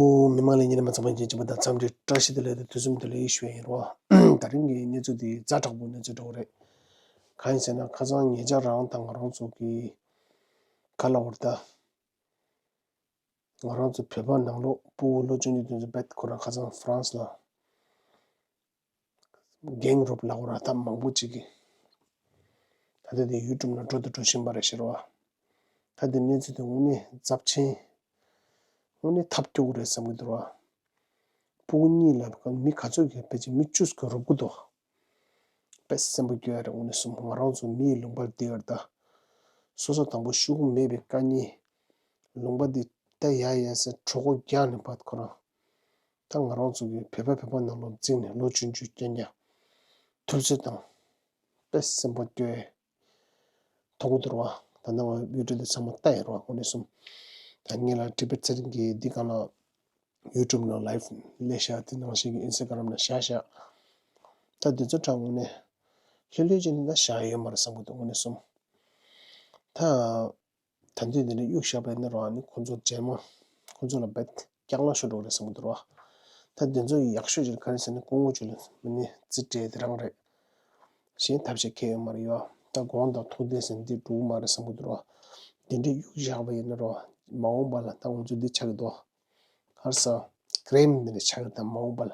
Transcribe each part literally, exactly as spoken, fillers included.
ཨོ། མི་མང་ལ་ཉིན་མ་ཚང་མ་ཡིན་གཅིག་པ་དང་འཚམས་འདྲི་བཀྲ་ཤིས་བདེ་ལེགས་དང་དུས་གསུམ་བདེ་ལེགས་ཞུ་ཡ་ཡིན་རོ། ད་རིང་གི་གནས་ཚུལ་འདི་ཛ་དྲག་པོ་གནས་ཚུལ་འདྲ་བོ་རེད། གང་ཡིན་ཟེར་ན་ཁ་སང་ཉེ་ཆར་རང་དང་ང་རང་ཚོ་གི་ག་ལ་བར་ད། ང་རང་ཚོ་བོད་པ་ནང་ལོགས་སྤུ་གུ་ལོ་ཆུང་ཆུང་དེ་ཚོ་བེད་ཁོ་རང་ཁ་སང་ཧྥ་རན་སི་ལ་རྒན་རབས་ལབ་དགོས་ར་ད་མང་པོ་ཅིག་གིས་ད་ལྟ་དེ་ཡུ་ཊུབ་ནང་འགྲོ་དང་འགྲོ་བཞིན་པ་རེད་ཤག་རོ། ད་དེ་གནས་ཚུལ་དེ་དངོས་གནས་ཚབས་ཆེན། དངོས་གནས་ཐབས་སྐྱོ་པོ་རེད་བསམ་གྱི་འདུག་ར། སྤུ་གུ་གཉིས་ལ་མི་ག་ཚོད་ཀྱིས་ཕལ་ཆེར་མི་བཅུ་ཟིག་གིས་རོགས་ཀྱི་འདུག་དཔེ་སེམས་པ་སྐྱོ་ཡ་རེད། དངོས་གནས་སོང་ང་རང་ཚོ་མི་ཡི་ལུང་པར་བསྡད་ཡོད་རེད་ད། སོ་སོ་དང་པོ་ཤོག་གུ་མེད་པའི་དཀའ་ངལ། ལུང་པ་འདི་ད་ཡ་ཡ་ཟེར་གྲོད་ཁོག་རྒྱགས་ནས་བར་ཁོ་རང་། ད་ང་རང་ཚོ་གི་བོད་པ་བོད་པ་ནང་ལོགས་འཛིང་ནས་ལོ་ཆུང་ཆུང་རྐྱང་རྐྱང་ཐུབ་ཚོད་དང་། དཔེ་སེམས་པ་སྐྱོ་ཡ། མཐོང་གི་འདུག་ར་བ། ད་ནང་བི་ཌིའོ་དེ་ཚང་མ་ལྟ་ཡ་ར་བ། དངོས་གནས་སོང་། ད་ངེད་ལ་ཊི་བེཊ་ཚེ་རིང་གི་འདི་གང་ལ་ཡུ་ཊུབ་ནང་ལའིབ་སླེབས་ཤག་དེ་ནང་བཞིན་གྱི་ཨིན་སི་ཊ་གྷ་རམ་ནང་བཞག་ཤག་ད་དེ་ཚོ་དྲང་དངོས་གནས་ལྷོད་ལྷོད་བྱས་ནས་ད་བཞག་ཡོད་མ་རེད་བསམ་གྱི་འདུག་དངོས་གནས་སོང་། ད། ད་དུང་འདི་འདྲ་གཡུག་བཞག་པ་ཡིན་ན་རོ། ཨ་ནི་ཁོ་ཚོ་རྗེས་མ་ཁོ་ཚོ་ལ་རྦད་སྐྱག་ལང་ཤོར་འགྲོ་གི་རེད་བསམ་གྱི་འདུག་རོ། ད་འདི་ཚོ་ཡག་ཤོས་ཅིག་ག་རེ་ཟེར་ན་སྐུ་ངོ་ཆོས་ལ་མི་ནི་རྩིས་སྤྲད་དེ་རང་རེད། གཞན་ཐབས་ཤེས་ཁེལ་ཡོད་མ་རེད་ཡོ། ད་དགོངས་དག་ཐུགས་བདེན་ཟེར་འདི་འགྲུབ་མ་རེད་བསམ་གྱི་འདུག་རོ། འདི་འདྲ་གཡུག་བཞག་པ་ཡིན་ན་རོ། མ་འོངས་པ་ལ་ད་ང་ཚོ་འདི་ཆགས་ཀྱི་འདུག་ག་རེ་ཟ། ཀྲེམ་འདི་འདྲ་ཆགས་ཀྱི་འདུག་མ་འོངས་པ་ལ།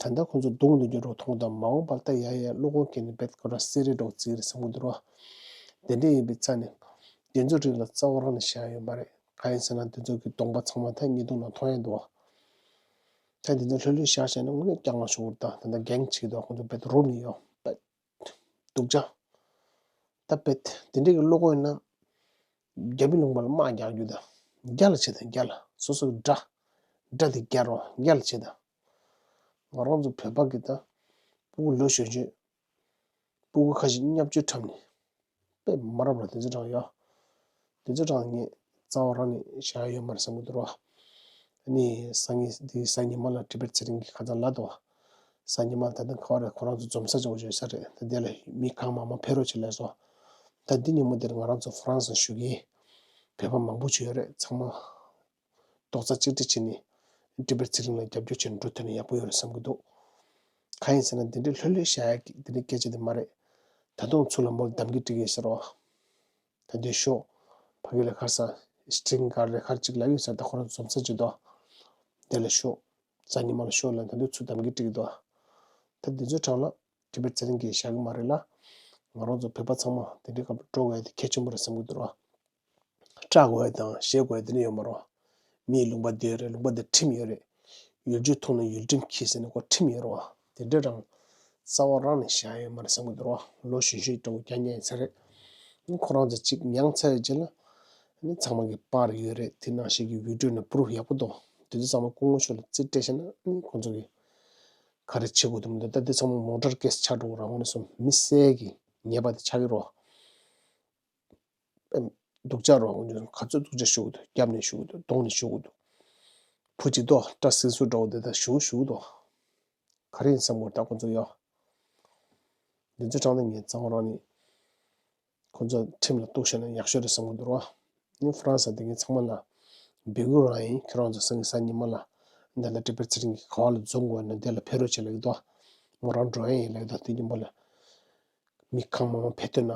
ད་ལྟ་ཁོ་ཚོ་རྡུང་འདུག་རྒྱུ་རོ་མཐོང་དང་མ་འོངས་པར་ད་ཡ་ཡ་བློ་ཁོག་གིས་ནི་རྦད་ཁོ་རང་སེ་རེ་འགྲོ་རྩིས་རེད་བསམ་གྱི་འདུག་རོ། དེ་འདྲ་ཡིན་པའི་ཆ་ནས་དེ་ཚོ་རིགས་ལ་རྩ་བ་རང་ནས་བཞག་ཡོད་མ་རེད། གང་ཡིན་ཟེར་ན་དེ་ཚོ་གི་གདོང་པ་ཚང་མ་ད་ཉེས་རྡུང་ནང་མཐོང་ཡ་འདུག་བ། ད་དེ་ཚོ་ལྷོད་ལྷོད་བཞག་བྱས་ན་དངོས་གནས་སྐྱག་ལང་ཤོར་གྱི་འདུག་ད་ལྟ་གེང་བྱེད་ཀྱི་འདུག་ཁོ་ཚོ་རྦད་རུབ་ནས་ཡོང་རྦད། སྡུག་ཅག་ད་རྦད་དེ་འདྲ་གི་བློ་ཁོག་ཡིན་ན། རྒྱ་མི་ལུང་པ་ལ་དམག་རྒྱག་རྒྱུ་དང་། རྒྱ་ལ་བྱེད་དང་རྒྱ་ལ། སོ་སོ་གི་དགྲ། དགྲ་དེ་རྒྱ་རོ་རྒྱ་ལ་བྱེད་དང་། ང་རང་ཚོ་བོད་པ་གི་ད། སྤུ་གུ་ལོ་གཞོན་གཞོན། སྤུ་གུ་ཁ་ཤས་བརྙས་བཅོས་འཁྲབ་ནས། དཔེ་མ་རབས་ལ་དེ་ཚོ་དྲང་ཡོད། དེ་ཚོ་དྲང་ངས་རྩ་བ་རང་ནས་བཞག་ཡོད་མ་རེད་བསམ་གྱི་འདུག་རོ། ཨ་ནི་སང་ཉིན་འདི་གཟའ་ཉི་མ་ལ་ཊི་བེཊ་ཚེ་རིང་གི་ཁ་སང་ལབ་འདུག་གཟའ་ཉི་མ་ད་ལྟ་ག་བ་རེད། ཁོ་རང་ཚོ་འཛོམས་ས་ཅིག་བྱེད་ས་རེད། ད་དེ་ལ་མི་གང་མང་མང་ཕེབས་རོགས་བྱེད་ལབ་སོང་། ད་འདི་ཉིན་མོ་འདིར་ང་རང་ཚོ་ཧྥ་རན་སི་ལ་བཞུགས་མཁན་བོད་པ་མང་པོ་ཅིག་ཡོད་རེད། ཚང་མ་རྡོག་རྩ་གཅིག་སྒྲིལ་བྱས་ནས་ཊི་བེཊ་ཚེ་རིང་ལ་རྒྱབ་སྐྱོར་བྱས་ནས་འགྲོ་ཐུབ་ན་ཡག་པོ་ཡོད་རེད་བསམ་གྱི་འདུག་གང་ཡིན་ཟེར་ན་འདི་འདྲའི་ལྷོད་ལྷོད་བཞག་ཡ་གི་འདི་འདྲའི་སྐད་ཆ་དེ་མ་རེད། ད་དུང་ཚུར་ལ་མོ་ལ་གདམ་གྱི་སྤྲད་ཀྱི་ཡོད་ཟེར་རོ། ད་འདི་ཤོག་ཕ་གི་ལ་ཁར་ས་སི་ཊིང་ག་རེ་ཁར་ཅིག་ལབ་ཡོད་ཟེར། ད་ཁོ་རང་འཛོམས་ས་ཅིག་འདུག་དེ་ལ་ཤོག་གཟའ་ཉི་མ་ལ་ཤོག་ལ་ད་འདི་ཚུར་གདམ་གྱི་སྤྲད་ཀྱི་འདུག་ད་འདི་ཚོའི་གྲས་ལ་ཊི་བེཊ་ཚེ་རིང་གིས་བཞག་གི་མ་རེད་ལ། ང་རང་ཚོ་བོད་པ་ཚང་མ་དེ་འདྲའི་སྐབས་འགྲོ་དགོས་ཡ་དེ་གལ་ཆེན་པོ་རེད་བསམ་གྱི་འདུག་རོ། སྐྲག་དགོས་ཡ་དང་ཞེད་དགོས་ཡ་དེ་འདྲ་ཡོད་མ་རེད། མིའི་ལུང་པ་བསྡད་ཡོད་རེད། ལུང་པ་འདི་ཁྲིམས་ཡོད་རེད། ཡུལ་གྲུ་ཐོག་ནས་ཡུལ་ཁྲིམས་འཁྱེར་ཟེར་ནས་ཁོ་ཁྲིམས་ཡོད་རེད་བ། དེ་འདྲ་རང་རྩ་བ་རང་ནས་བཞག་ཡོད་མ་རེད་བསམ་གྱི་འདུག་རོ། ལོ་གཞོན་གཞོན་འདྲ་བོ་རྐྱང་རྐྱང་ཡིན་ས་རེད། ཁོ་རང་ཚོ་གཅིག་མྱངས་ཚར་བའི་རྗེས་ལ་ནི་ཚང་མ་གི་པར་ཡོད་རེད། དེ་ནང་བཞིན་གྱི་བི་ཌིའོ་ནས་པུ་རུབ་ཡག་པོ་འདུག་དེ་ཚོ་ཚང་མ་སྐུ་ངོ་མཆོག་ལ་རྩིས་སྤྲད་བྱས་ན་ནི་ཁོ་ཚོ་གི་ག་རེ་བྱེད་དགོས་འདུག་མི་འདུག་ད་དེ་ཚང་མ་མོ་ཊར་ཀེ་སི་ཆགས་འགྲོ་གི་རེད། དངོས་གནས་སོང་མི་བསད་ཀྱི་ཉེས་པ་དེ་ཆགས་ཀྱི་རེད་བ། སྡུག་ཅག་རོ། ག་ཚོད་སྡུག་ཅག་ཞུ་གི་འདུག་རྒྱབ་ནས་ཞུ་གི་འདུག་གདོང་ནས་ཞུ་གི་འདུག་བུ་གཅིག་ཏོ་སྐྲ་སིལ་སུ་འདྲ་བོ་དེ་ད་ཞུ་ཞུ་གི་འདུག་ག་རེ་ཡིན་བསམ་གི་ད་ཁོ་ཚོ་ཡོ། འདི་ཚོ་དྲང་གནས་ངས་རྩ་བ་རང་ནས་ཁོ་ཚོ་ཁྲིམས་ལ་གཏུགས་ཤེས་ན་ཡག་ཤོས་རེད་བསམ་གི་འདུག་རོ། ནི་ཧྥ་རན་སི་དེ་ངས་ཚང་མ་ལ་འབོད་སྐུལ་རང་ཡིན། ཁྱེད་རང་ཚོ་སང་གི་གཟའ་ཉི་མ་ལ་འདི་ལ་ཊི་བེཊ་ཚེ་རིང་གི་ག་བ་ལ་འཛོམས་དགོས་ན་དེ་ལ་ཕེབས་རོགས་བྱེད་ལབ་ཀྱི་འདུག་མོ་རང་འགྲོ་ཡ་ཡིན་ལབ་ཀྱི་འདུག་དེ་ཉིན་མོ་ལ། མི་གང་མང་མང་ཕེབས་ཐུབ་ན་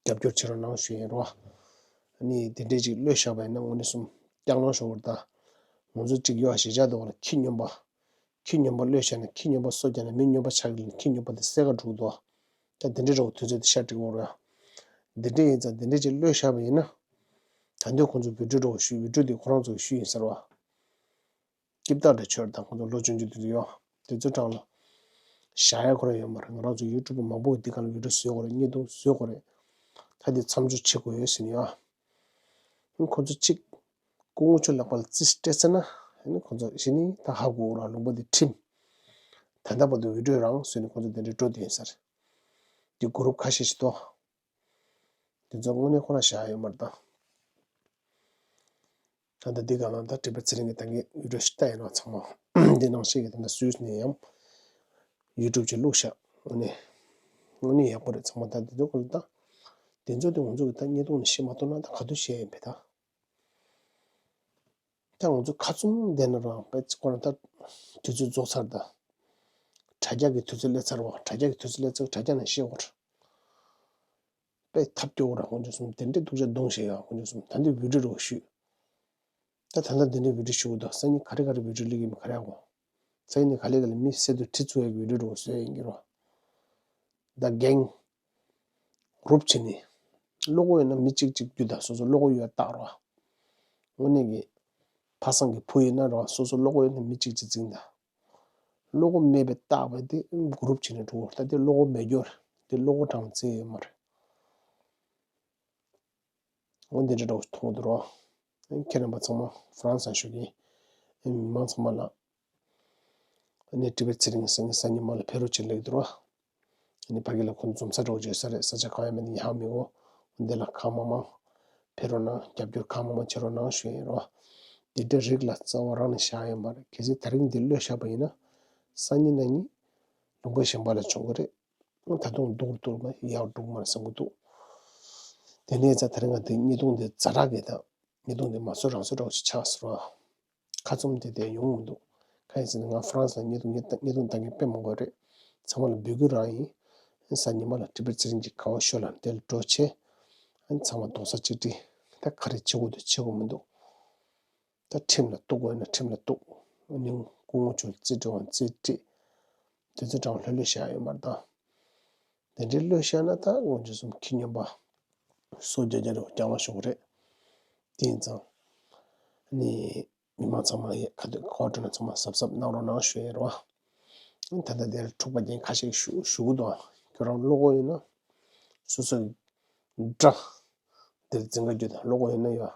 རྒྱབ་སྐྱོར་བྱེད་རོགས་གནང་ཞུ་ཡིན་རོ། ཨ་ནི་དེ་འདྲས་ཅིག་གློད་བཞག་པ་ཡིན་ན་དངོས་གནས་སོང་སྐྱག་ལང་ཤོར་བ་རེད་ད། ང་ཚོ་གཅིག་ཡོད་གཞིས་ཆགས་དེ་བ་ལ་ཁྱི་སྨྱོན་པ། ཁྱི་སྨྱོན་པ་གློད་བཞག་ན་ཁྱི་སྨྱོན་པ་སོ་རྒྱག་ན་མི་སྨྱོན་པ་ཆགས་ཀྱི་ལ་ཁྱི་སྨྱོན་པ་དེ་བསད་ག་འགྲོ་གི་འདུག་ད་དེ་འདྲས་རོ་དུས་ཚོད་དེ་ཤར་འགྲིག་འོ་རོ། དེ་འདྲས་ཡིན་ཙང་དེ་འདྲས་ཅིག་གློད་བཞག་པ་ཡིན་ན། ད་འདོད་ཁོང་ཚོ་བི་ཌིའོ་འདྲ་བོ་ཞུ་བི་ཌིའོ་དེ་ཁོ་རང་ཚོ་གི་ཞུ་ཡིན་ཟེར་བ། སྐྱིད་ཐག་འདྲ་ཆོད་དང་ཁོང་ཚོ་ལོ་ཆུང་ཆུང་དེ་ཚོ་ཡོད། དེ་ཚོ་གྲངས་ལ་བཞག་ཡ་ཁོ་རང་ཡོད་མ་རེད། ང་རང་ཚོ་ཡུ་ཊུབ་པ་མང་པོ་འདི་ག་ལ་བི་ཌིའོ་བཟོས་དགོས་རེད། བརྙན་ཐུང་བཟོས་དགོས་རེད། ད་འདི་མཚམས་འཇོག་བྱེད་དགོས་ཡོད་ཟེར་ནས་ཡོད། ཁོང་ཚོ་གཅིག་སྐུ་ངོ་མཆོག་ལག་པ་ལ་རྩིས་སྤྲད་ཚར་ན་ཁོང་ཚོ་གཞི་ནས་ད་ཧ་གོ་ར་ལུང་པ་འདི་ཁྲིམས། ད་ལྟ་བར་དུ་བི་ཌིའོ་རང་བཟོས་ནས་ཁོང་ཚོ་དེ་འདྲའི་འགྲོ་བསྡད་ཡིན་ས་རེད། འདི་གུ་རུབ་ཁ་ཤས་ཤིག་འདུག་དེ་ཚོ་དངོས་གནས་ཁོ་རང་བཞག་ཡོད་མ་རེད་ད། ད་ལྟ་འདི་ག་ལ་ད་ཊི་བེཊ་ཚེ་རིང་གི་ད་ངས་ཡུ་ཊུབ་ཞིག་ལྟ་ཡིན་ན་ཚང་མ་འདི་ནང་བཞིན་གྱི་ད་ལྟ་སུད་སི་ནས་ཡང་ཡུ་ཊུབ་ཅིག་བླུགས་ཤག་དངོས་གནས་དངོས་གནས་ཡག་པོ་རེད། ཚང་མ་ད་འདི་ཚོ་ག་ལ་ད་དེ་ཚོ་དེ་ང་ཚོ་གི་ད་བརྙན་ཐུང་ནས་ཤེས་མ་ཐུབ་ན་ད་ག་དུས་ཤེས་ཡིན་པས་ད། ད་ང་ཚོ་ཁ་བཙུམ་བསྡད་ན་རང་དཔེ་ཁོ་རང་ད་དུས་ཚོད་རྫོགས་ཚར། ད་དྲ་རྒྱ་གི་དུས་ཚོད་སླེབས་ཚར་བ། དྲ་རྒྱ་གི་དུས་ཚོད་སླེབས་ཚར། དྲ་རྒྱ་ནས་ཤེས་དགོས། དཔེ་ཐབས་སྐྱོ་བོ་ར་དཀོན་མཆོག་གསུམ། དེ་འདྲའི་སྡུག་ཅག་གདོང་ཞིག་ཡོད་དཀོན་མཆོག་གསུམ། ད་འདི་བི་ཌིའོ་འདྲ་བོ་ཞུས། ད་ད་ལྟ་འདི་འདྲའི་བི་ཌིའོ་ཞུ་གི་འདུག་སང་ཉིན་ག་རེ་ག་རེ་བི་ཌིའོ་སླེབས་ཀྱི་མིན་ག་རེ་ཡོང་གི། སང་ཉིན་ག་ལེ་ག་ལེ་མི་བསད་དུ་ཁྲི་ཚུགས་ཡག་བི་ཌིའོ་འདྲ་བོ་བཟོས་ཡིན་གྱི་རོ། ད་གེང་རུབ་བྱས་ནས་བློ་ཁོག་ཡོད་ན་མི་གཅིག་གཅིག་བརྒྱུད་ད། སོ་སོ་བློ་ཁོག་ཡོད་བཏགས་རོ། དངོས་གནས་ཀྱི་ཕ་བཟང་གི་བུ་ཡིན་ན་རོ། སོ་སོ་བློ་ཁོག་ཡོད་ན་མི་གཅིག་གཅིག་འཛིང་ད། བློ་ཁོག་མེད་པའི་རྟགས་པ་དེ་གུ་རུབ་བྱས་ནས་འགྲོ་གི་རེད། ད་དེ་བློ་ཁོག་མེད་རྒྱུ་རེད། དེ་བློ་ཁོག་དྲང་ཚེ་ཡོད་མ་རེད། འོ་འདི་འདྲ་འདྲ་བོ་མཐོང་གི་འདུག་རོ། ཁྱེད་རྣམ་པ་ཚང་མ་ཧྥ་རན་སི་ལ་བཞུགས་མཁན་མི་མང་ཚང་མ་ལ། ཨ་ནི་ཊི་བེཊ་ཚེ་རིང་སང་ཉིན་མ་ལ་ཕེབས་རོགས་བྱེད་ལབ་ཀྱི་འདུག་རོ། ཨ་ནི་ཕ་གི་ལ་ཁོང་འཛོམས་ས་འདྲ་བོ་བྱེད་ས་རེད། ས་ཆ་གང་ཡང་མེད་ན་ཡག་མི་འོ། འདི་ལ་གང་མང་མང་ཕེབས་རོགས་གནང་། རྒྱབ་སྐྱོར་གང་མང་མང་བྱེད་རོགས་གནང་ཞུ་ཡིན་རོ། འདི་འདྲའི་རིགས་ལ་རྩ་བ་རང་ནས་བཞག་ཡོད་མ་རེད། གལ་སྲིད་དེ་རིང་འདི་གློད་བཞག་པ་ཡིན་ན། སང་ཉིན་གནངས་ཉིན་ལུང་པ་གཞན་པ་ལ་བྱུང་གི་རེད། ད་དུང་སྡུག་རུ་འགྲོ་མ་ཡག་འགྲོ་གི་མ་རེད་བསམ་གྱི་འདུག་དེ་ནས་ད་དེ་རིང་ང་དེ་བརྙན་ཐུང་འདི་ཛ་དྲག་གི་ད་བརྙན་ཐུང་འདི་མ་བཟོ་རང་བཟོ་འདྲ་བོ་ཞིག་ཆགས་སོང་ར། ཁ་བཙུམ་དེ་དེ་ཡོང་མི་འདུག་གང་ཡིན་ཟེར་ན་ང་ཧྥ་རན་སི་ལ་བརྙན་ཐུང་བརྙན་ཐུང་བཏང་མཁན་དཔེ་མང་པོ་རེད། ཚང་མ་ལ་འབོད་སྐུལ་རང་ཡིན། གཟའ་ཉི་མ་ལ་ཊི་བེཊ་ཚེ་རིང་གི་ཁ་བ་ཤོད་ལ་དེ་ལ་འགྲོ་བྱས། ཚང་མ་རྡོག་རྩ་གཅིག་སྒྲིལ། ད་ག་རེ་བྱེད་དགོས་འདུག་བྱེད་དགོས་མི་འདུག་ད་ཁྲིམས་ལ་གཏུག་དགོས་ན་ཁྲིམས་ལ་གཏུག་ཨ་ནི་སྐུ་ངོ་མཆོག་རྩིས་སྤྲད་དབང་རྩིས་སྤྲད། དེ་ཚོ་གྲངས་ལྷོད་ལྷོད་བཞག་ཡོད་མ་རེད་ད། དེ་འདྲའི་ལྷོད་བཞག་ན་ད་ང་ཚོ་གསུམ་ཁྱི་སྨྱོན་པ་སོ་བརྒྱ་བརྒྱ་རེ་བ་རྐྱང་ལ་ཤོག་རེད། དེ་ཡིན་ཙང་ཨ་ནི་མི་མང་ཚང་མ་ཡི་ཁ་ཐུག་ཁ་བ་བྲོ་ན་ཚང་མ་གཟབ་གཟབ་གནང་རོགས་གནང་ཞུ་ཡ་རེད་བ། ད་ལྟ་དེར་འཁྲུག་པ་རྒྱན་ཁ་ཤས་ཞུ་ཞུ་གི་འདུག་ཁྱོད་རང་བློ་ཁོག་ཡོད་ན་སོ་སོའི་དགྲ་དེར་འཛིང་ག་རྒྱུ་དང་བློ་ཁོག་ཡོད་ན་ཡོད།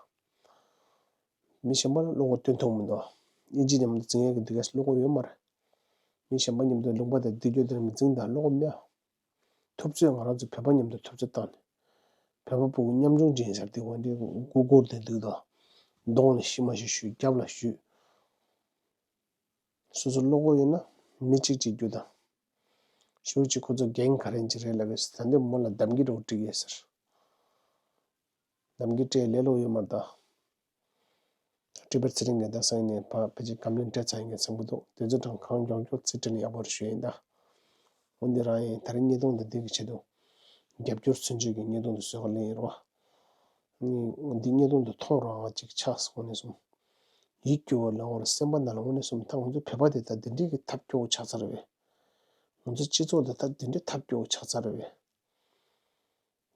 མི་གཞན་པ་ལ་བློ་ཁོག་སྟོན་ཐུབ་མི་འདུག་ཨིན་ཇི་མཉམ་དུ་འཛིང་ཡས་ཀྱི་འདི་གས་བློ་ཁོག་ཡོད་མ་རེད། མི་གཞན་པ་མཉམ་དུ་ལུང་པ་དང་འདི་སྐྱོ་དེར་མི་འཛིང་དང་བློ་ཁོག་མེད། ཐུབ་ཚོད་ང་རང་ཚོ་བོད་པ་མཉམ་དུ་ཐུབ་ཚོད་བཏང་ནས། བོད་པ་ཕྲུ་གུ་ཉམ་ཆུང་ཅན་ཟེར་དེ་འོན་ཏེ་མགོ་སྒུར་ཏེ་འདུག་དང་། གདོང་ལ་ཤི་མ་ཤི་ཞུས། རྒྱབ་ལ་ཞུས། སོ་སོ་བློ་ཁོག་ཡོད་ན་མི་གཅིག་གཅིག་རྒྱུ་དང་། ཞུ་ཅིག་ཁོ་ཚོ་རྒན་ག་རེ་ཅིག་རེད་ལབ་ཡོད་ཟེར། ད་འདི་མོ་ལ་གདམ་གྱི་འགྲོ་འགྲིག་ཡོད་ཟེར། གདམ་གྱི་སྤྲད་ལས་ལོག་ཡོད་མ་རེད་ད། ཊི་བེཊ་ཚེ་རིང་གིས་ད་སང་ཉིན་ཕ་ཕལ་ཆེར་ཀམ་པི་ལེན་སྤྲད་ཚར་ཡིན་གྱི་བསམ་གྱི་འདུག་དེ་ཚོ་གྲངས་གང་མགྱོགས་མགྱོགས་རྩིས་སྤྲད་ན་ཡག་པོ་རེད་ཞུ་ཡིན་ད། འོ་འདི་རང་ཡིན། ད་རིང་བརྙན་ཐུང་འདི་འདི་གི་ཆེད་དུ་རྒྱབ་སྐྱོར་མཚོན་བྱེད་ཀྱི་བརྙན་ཐུང་འདི་བཟོས་ག་ལེན་ཡིན་རོ། ཨ་ནི་འདི་བརྙན་ཐུང་འདི་མཐོང་རང་ང་ཅིག་ཆགས་སོང་ནས་སོང་། ཡིད་སྐྱོ་བ་ལ་འོར་སེམས་པ་ནང་ལ་དངོས་གནས་སོང་ད་ང་ཚོ་བོད་པ་དེ་ད་འདི་འདྲའི་གི་ཐབས་སྐྱོ་བོ་ཆགས་ཚར་བས། ང་ཚོ་སྤྱི་ཚོགས་འདི་ད་འདི་འདྲའི་ཐབས་སྐྱོ་བོ་ཆགས་ཚར་བས།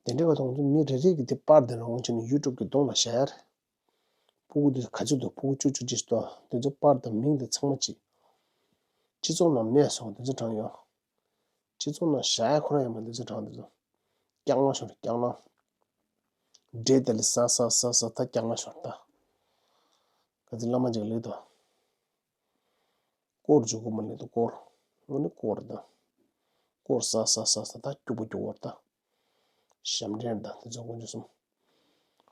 དེ་འདྲ་བ་དང་ཚོ་མི་རེ་རེ་གི་དེ་པར་དེ་ལ་འོང་བྱས་ནས་ཡུ་ཊུབ་གི་གདོང་ལ་བཞག་ཡ་རེད། ཕྲུ་གུ་དེ་ག་ཚོད་འདུག་ཕྲུ་གུ་བཅུ་བཅུ་ཅིག་འདུག་དེ་ཚོ་པར་དང་མིང་དེ་ཚང་མ་ཅིག་སྤྱི་ཚོགས་ནང་མེད་སོང་དེ་ཚོ་དྲངས་ཡོང་། སྤྱི་ཚོགས་ནང་བཞག་ཡ་ཁོ་རང་ཡོད་མ་དེ་ཚོ་དྲངས་དེ་ཚོ། རྐྱང་ལང་ཤོར་རྐྱང་ལང་། འདྲེ་དེ་ལ་ཟ་ཟ་ཟ་ཟ་ད་རྐྱང་ལང་ཤོར་ད། ག་ཚོད་བླ་མ་ཅིག་ལེགས་དོ། སྐོར་འཇུག་གི་མ་ནི་དུ་སྐོར། དངོས་གནས་སྐོར་དང་། སྐོར་ཟ་ཟ་ཟ་ཟ་ད་སྐྱུག་པོ་སྐྱུག་པོར་ད། ཞབས་འདྲེན་དང་དེ་ཚོ་དཀོན་མཆོག་གསུམ།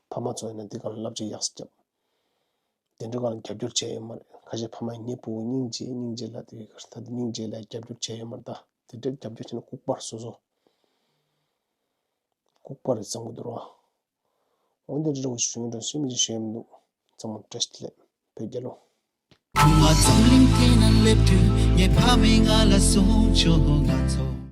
ཕ་མ་ཚོ་ཡིན་ན་འདི་གང་ལ་བསླབ་བྱ་ཡག་ས་རྒྱབ། དེ་འདྲ་གང་ལ་རྒྱབ་སྐྱོར་བྱས་ཡོད་མ་རེད། ཁ་ཤས་ཕ་མ་ངའི་བུ་སྙིང་རྗེ་སྙིང་རྗེ་ལ་དེ་གར་ད་དེ་སྙིང་རྗེ་ལ་རྒྱབ་སྐྱོར་བྱས་ཡོད་མ་རེད་ད། དེ་འདྲ་རྒྱབ་སྐྱོར་བྱས་ན་ལྐུགས་པར་སོ་སོ། ལྐུགས་པ་རེད་བསམ་གི་འདུག་རོ། འོན་ཏེ་འདྲི་རོགས་ཞུ་ཡིན་འགྲོ་སུས་མི་ཅིག་ཞུ་ཡིན་འདུག་ཚང་མ་བཀྲ་ཤིས་བདེ་ལེགས་བོད་རྒྱལ་ལོ། ཁུ་མ་འཛམ་གླིང་སྟེང་ན་སླེབས་དུས་ངའི་ཕ་མས་ང་ལ་གསུངས་བྱུང་ང་ཚོ།